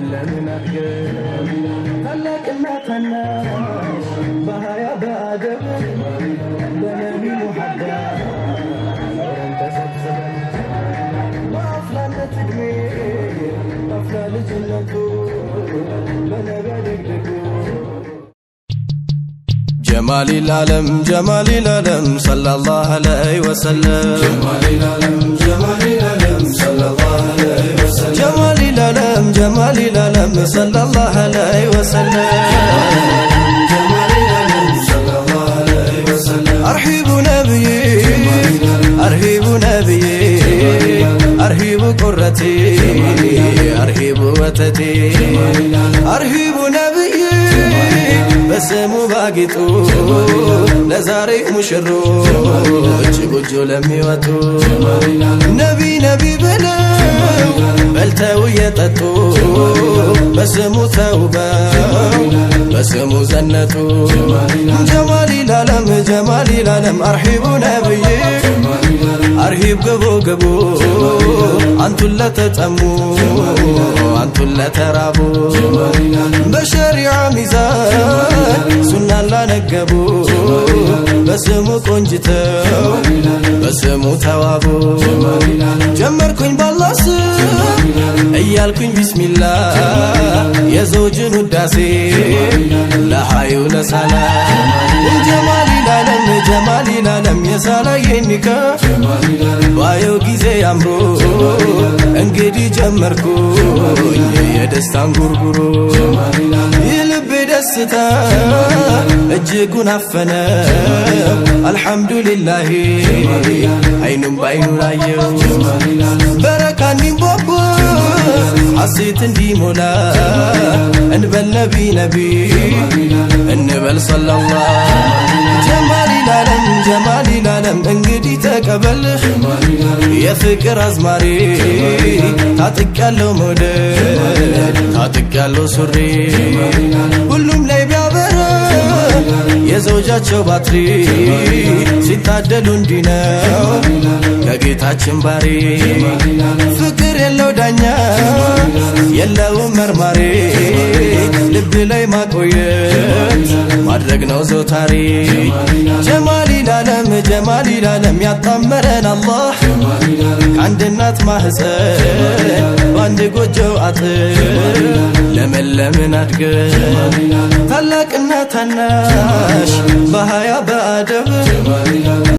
ለመለምን አድገን ታላቅና ታናሽ በሀያ በአደብ በነቢ ሙሐባ አብረን ተሰብስበን በአፍላነት ዕድሜ በአፍላ ልጅነቱ በነቢያ ደግደጉ። جمال العالم، جمال العالم، صلى الله عليه وسلم. جمال العالم، جمال العالم، صلى الله عليه وسلم. جمال العالم، جمال العالم، صلى الله عليه وسلم. جمال العالم، صلى الله عليه وسلم. أرحب نبي، أرحب نبي، أرحب قرتي، أرحب ወተቴ፣ أرحب ነብይ በስሙ ባጊጡ ለዛሬ ሙሽሮች ጎጆ ለሚወጡ ነቢ ነቢ ብለው በልተው እየጠጡ በስሙ ተውበው በስሙ ዘነጡ። ጀማሊ ላለም፣ ጀማሊ ላለም፣ أرحب ነብይ፣ أرحب፣ ግቡ ግቡ አንቱን ለተጠሙ፣ አንቱን ለተራቡ፣ በሸሪዓ ሚዛን ሱናን ላነገቡ፣ በስሙ ቆንጅተው በስሙ ተዋቡ። ጀመርኩኝ ባላህ ስም እያልኩኝ ቢስሚላ የዘውጅን ውዳሴ ለሃዩ ለሳላ። ጀማሊ ላለም፣ ጀማሊ ላለም፣ የሳላዬን ኒካ ባየው ጊዜ አምሮ እንግዲህ ጀመርኩኝ የደስታን ጉርጉሮ። የልቤ ደስታ እጅጉን አፈነ። አልሐምዱሊላሂ አይኑም ባይኑ ላየው በረካ እንዲንቧቧ ሐሴት እንዲሞላ እንበል ነቢ ነቢ እንበል ሰለላህ። ጀማሊ ላለም፣ ጀማሊ ላለም፣ እንግዲህ ተቀበል የፍቅር አዝማሪ። ታጥቅ ያለው መውደድ፣ ታጥቅ ያለው ሱሪ፣ ሁሉም ላይ ቢያበራ የዘውጃቸው ባትሪ፣ ሲታደሉ እንዲህ ነው ከጌታችን ባሪ። ፍቅር የለው ዳኛ፣ የለውም መርማሪ፣ ልብ ላይ ማቆየት ማድረግ ነው ዘውታሪ። ጀማሊ ላለም፣ ጀማሊ ላለም፣ ያጣመረን አላህ ከአንድ እናት ማህፀን በአንድ ጎጆው አጥር ለመለምን አድገን ታላቅና ታናሽ በሀያ በአደብ።